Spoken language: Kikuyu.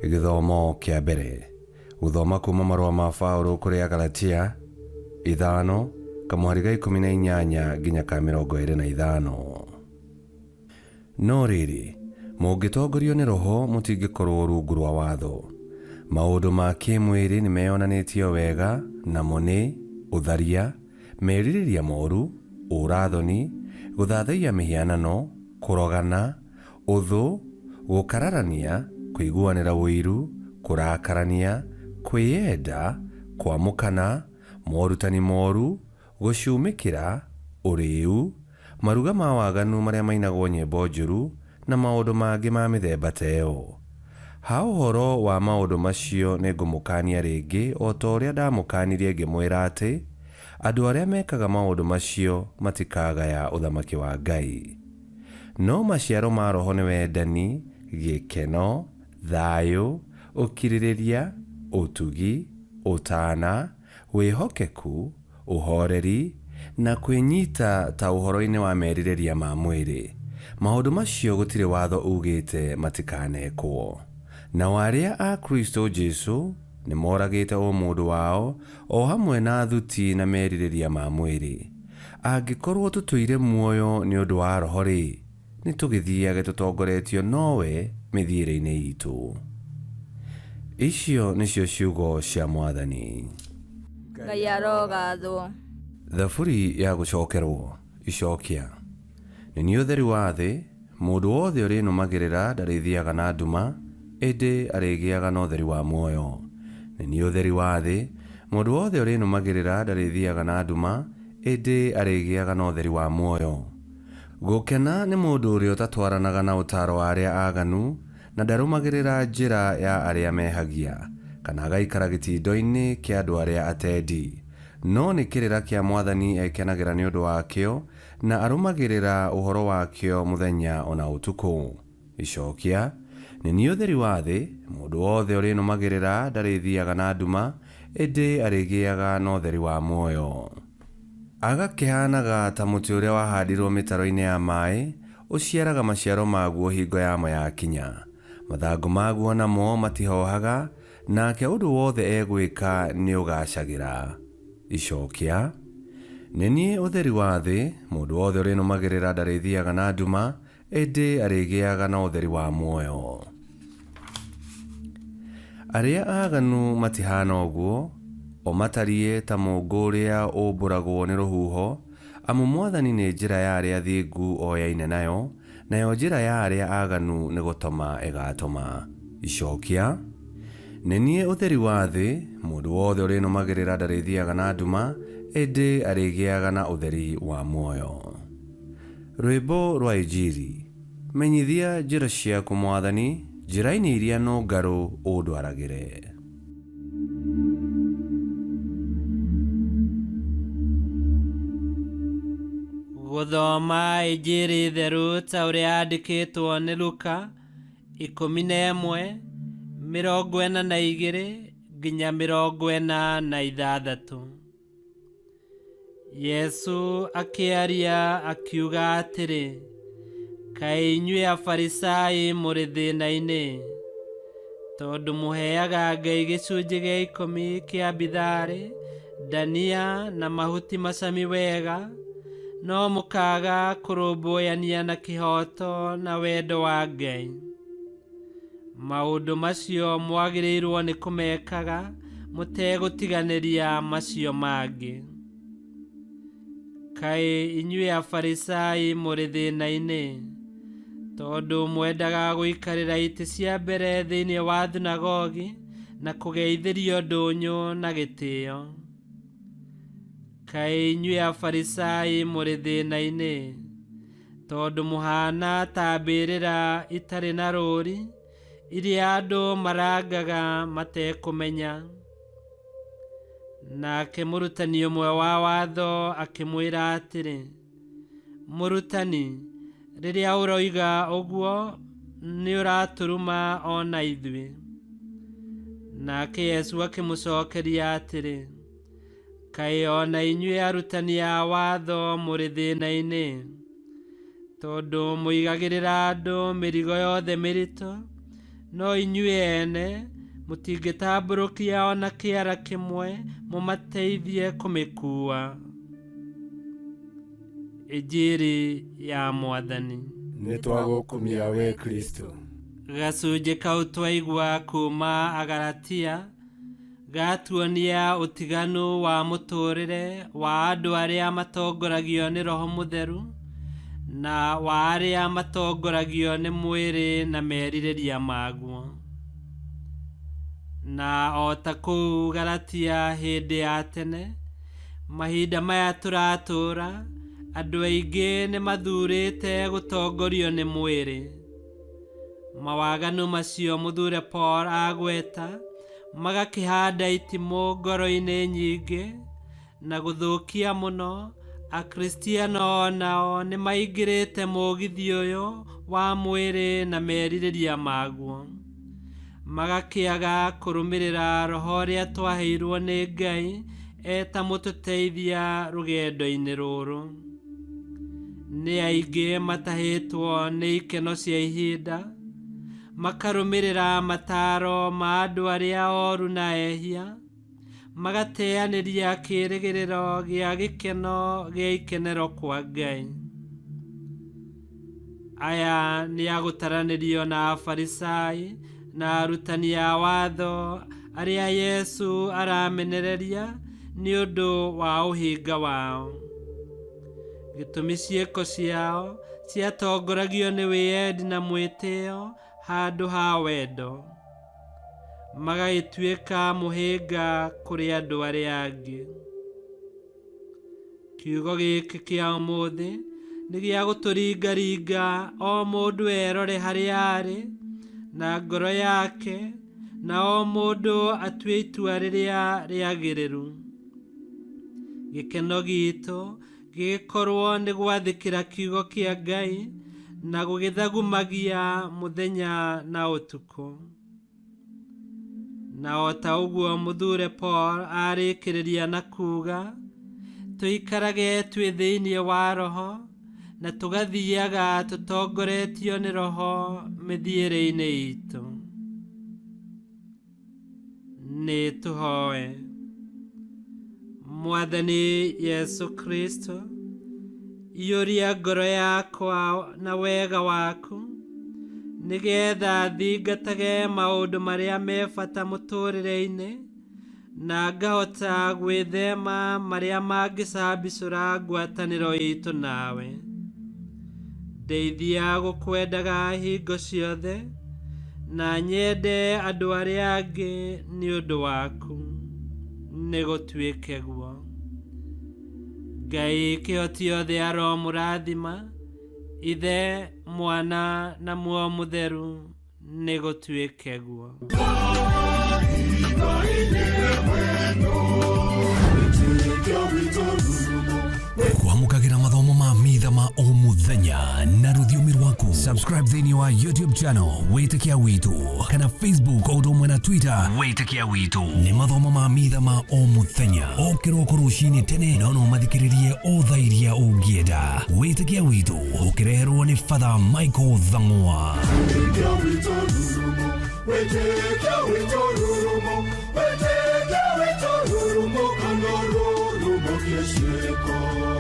Gĩthomo kĩa mbere. Gũthoma kuma marũa ma Paũlũ kũrĩ Agalatia, ithano, kamũhari ga 18 nginya ka 25. No rĩrĩ, mũngĩtongorio nĩ Roho mũtingĩkorwo rungu rwa watho. Maũndũ ma kĩĩmwĩrĩ nĩmeyonanĩtie wega, namo nĩ, ũtharia, merirĩria moru, ũũra-thoni, gũthathaiya mĩhianano, kũrogana, ũthũ, gũkararania, kũiguanĩra ũiru, kũrakarania, kwĩyenda, kwamũkana, morutani moru, gũcumĩkĩra, ũrĩĩu, maruga ma waganu marĩa mainagwo nyĩmbo njũru, na maũndũ mangĩ ma mĩthemba ta ĩyo. Ha ũhoro wa maũndũ macio nĩngũmũkaania rĩngĩ o ta ũrĩa ndamũkaanirie ngĩmwĩra atĩ, andũ arĩa mekaga maũndũ macio matikagaya ũthamaki wa Ngai. No maciaro ma Roho nĩ wendani, gĩkeno, thayũ, ũkirĩrĩria, ũtugi, ũtaana, wĩhokeku, ũhooreri, na kwĩnyita ta ũhoro-inĩ wa merirĩria ma mwĩrĩ. Maũndũ macio gũtirĩ watho uugĩte matikanekwo. Nao arĩa a Kristo Jesu nĩ moragĩte ũmũndũ wao o hamwe na thuti na merirĩria ma mwĩrĩ. Angĩkorũo tũtũire muoyo nĩ ũndũ wa Roho-rĩ, nĩ tũgĩthiage tũtongoretio nowe mĩthiĩre-inĩ itũ. Icio nĩcio ciugo cia Mwathani. Ngai arogathwo. Thaburi ya gũcokerwo. Icokia. Nĩ niĩ ũtheri wa thĩ, mũndũ wothe ũrĩnũmagĩrĩra ndarĩthiaga na nduma, ĩndĩ arĩgĩaga na ũtheri wa muoyo. Nĩ niĩ ũtheri wa thĩ, mũndũ wothe ũrĩnũmagĩrĩra ndarĩthiaga na nduma, ĩndĩ arĩgĩaga na ũtheri wa muoyo. Gũkena nĩ mũndũ ũrĩa ũtatwaranaga na ũtaaro wa arĩa aaganu, na ndarũmagĩrĩra njĩra ya arĩa mehagia, kana agaikara gĩtindo-inĩ kĩa andũ arĩa atendi. No nĩ kĩrĩra kĩa Mwathani ekenagĩra nĩ ũndũ wakĩo, na arũmagĩrĩra ũhoro wakĩo mũthenya o na ũtukũ. Icokia, Nĩ niĩ ũtheri wa thĩ, mũndũ wothe ũrĩnũmagĩrĩra ndarĩthiaga na nduma, ĩndĩ arĩgĩaga na ũtheri wa muoyo. Agakĩhaanaga ta mũtĩ ũrĩa wahandirũo mĩtaro-inĩ ya maĩ, ũciaraga maciaro maguo hingo yamo yakinya. Mathangũ maguo namo matihohaga, nake ũndũ wothe egwĩka nĩũgaacagĩra. Icokia, Nĩ niĩ ũtheri wa thĩ, mũndũ wothe ũrĩnũmagĩrĩra ndarĩthiaga na nduma, ĩndĩ arĩgĩaga na ũtheri wa muoyo. Arĩa aaganu matihaana ũguo, o matariĩ ta mũũngũ ũrĩa ũũmbũragwo nĩ rũhuho, amu Mwathani nĩ njĩra ya arĩa athingu oyaine nayo, nayo njĩra ya arĩa aaganu nĩ gũtoma ĩgatoma. Icokia, Nĩ niĩ ũtheri wa thĩ, mũndũ wothe ũrĩnũmagĩrĩra ndarĩthiaga na nduma, ĩndĩ arĩgĩaga na ũtheri wa muoyo. Rwĩmbo rwa Injiri. Menyithia njĩra ciaku, Mwathani, njĩra-inĩ iria nũngarũ ũndwaragĩre. Gũthoma Injiri theru ta ũrĩa yandĩkĩtwo nĩ Luka 11:42 nginya 46. Yesu akĩaria akiuga atĩrĩ, Kaĩ inyuĩ Afarisai mũrĩ thĩna-inĩ, tondũ mũheaga Ngai gĩcunjĩ gĩa ikũmi kĩa bitharĩ, ndania na mahuti macami wega, no mũkaaga kũrũmbũyania na kĩhooto na wendo wa Ngai. Maũndũ macio mwagĩrĩirwo nĩ kũmekaga mũtegũtiganĩria macio mangĩ. Kaĩ inyuĩ Afarisai mũrĩ thĩna-inĩ, tondũ mwendaga gũikarĩra itĩ cia mbere thĩinĩ wa thunagogi na kũgeithĩrio ndũnyũ na gĩtĩo. Kaĩ inyuĩ Afarisai mũrĩ thĩna-inĩ, tondũ mũhaana ta mbĩrĩra itarĩ na rũũri, iria andũ marangaga matekũmenya. Nake mũrutani ũmwe wa watho akĩmwĩra atĩrĩ, Mũrutani, rĩrĩa ũroiga ũguo nĩũratũruma o na ithuĩ. Nake Yesu akĩmũcokeria atĩrĩ, Kaĩ o na inyuĩ arutani a watho mũrĩ thĩna-inĩ, tondũ mũigagĩrĩra andũ mĩrigo yothe mĩritũ, No inyuĩ ene mũtingĩtambũrũkia o na kĩara kĩmwe mũmateithie kũmĩkuua. Injiri ya Mwathani. Nĩ twagũkumia we Kristo. Gacunjĩ kau twaigua kuma Agalatia gatuonia ũtiganu wa mũtũrĩre wa andũ arĩa matongoragio nĩ Roho Mũtheru na wa arĩa matongoragio nĩ mwĩrĩ na merirĩria maguo. Na o ta kũu Galatia hĩndĩ ya tene, mahinda maya tũratũũra, andũ aingĩ nĩ mathurĩte gũtongorio nĩ mwĩrĩ. Mawaganu macio mũthure Paul agweta magakĩhanda itimũ ngoro-inĩ nyingĩ na gũthũkia mũno. Akristiano onao nĩ maingĩrĩte mũgithi ũyũ wa mwĩrĩ na merirĩria maguo, magakĩaga kũrũmĩrĩra roho ũrĩa twaheirwo nĩ Ngai eta mũtũteithia rũgendo-inĩ rũrũ. Nĩ aingĩ matahĩtwo nĩ ikeno cia ihinda, makarũmĩrĩra mataro ma andũ arĩa oru na ehia, magateanĩria kĩĩrĩgĩrĩro gĩa gĩkeno gĩa ikenero kwa Ngai. Aya nĩ agũtaranĩrio na Afarisai na arutani a watho arĩa Yesu aramenereria nĩ ũndũ wa ũhinga wao. Gĩtũmi ciĩko ciao ciatongoragio nĩ wĩyendi na mwĩtĩo handũ ha wendo, magagĩtuĩka mũhĩnga kũrĩ andũ arĩa angĩ. Kiugo gĩkĩ kĩa ũmũthĩ nĩ gĩa gũtũringaringa o mũndũ erore harĩa arĩ na ngoro yake, na o mũndũ atue itua rĩrĩa rĩagĩrĩru. Gĩkeno gitũ gĩgĩkorwo nĩ gwathĩkĩra kiugo kĩa Ngai na gũgĩthagumagia mũthenya na ũtukũ. Na o ta ũguo mũthure Paul arĩkĩrĩria na kuga, tũikarage twĩ thĩinĩ wa Roho na tũgathiaga tũtongoretio nĩ Roho mĩthiĩre-inĩ itũ. Nĩ tũhoe. Mwathani Yesu Kristo, iyũria ngoro yakwa na wega waku, nĩgetha thingatage maũndũ marĩa me bata mũtũrĩre-inĩ na ngahota gwĩthema marĩa mangĩcambicũra ngwatanĩro itũ nawe. Ndeithia gũkwendaga hingo ciothe na nyende andũ arĩa angĩ nĩ ũndũ waku. Nĩ gũtuĩke guo. Ngai kĩhoti othe aromũrathima, Ithe, Mwana na Muoyo Mũtheru, nĩ gũtuĩke guo. Kwamũkagĩra mathomo ma mitha ma o mũthenya na rũthiomi rwaku. Subscribe thĩinĩ wa YouTube channel Wĩtĩkia Witũ kana Facebook o ũndũ ũmwe na Twitter Wĩtĩkia Witũ. Nĩ mathomo ma mitha ma o mũthenya o kĩroko rũcinĩ tene, no no mathikĩrĩrie o thaa iria ũngĩenda. Wĩtĩkia Witũ ũkĩreherwo nĩ Father Michael Thang'wa. Wĩtĩkia witũ rurumo, wĩtĩkia witũ rurumo, wĩtĩkia witũ rurumo, kana rurumo kĩciĩko.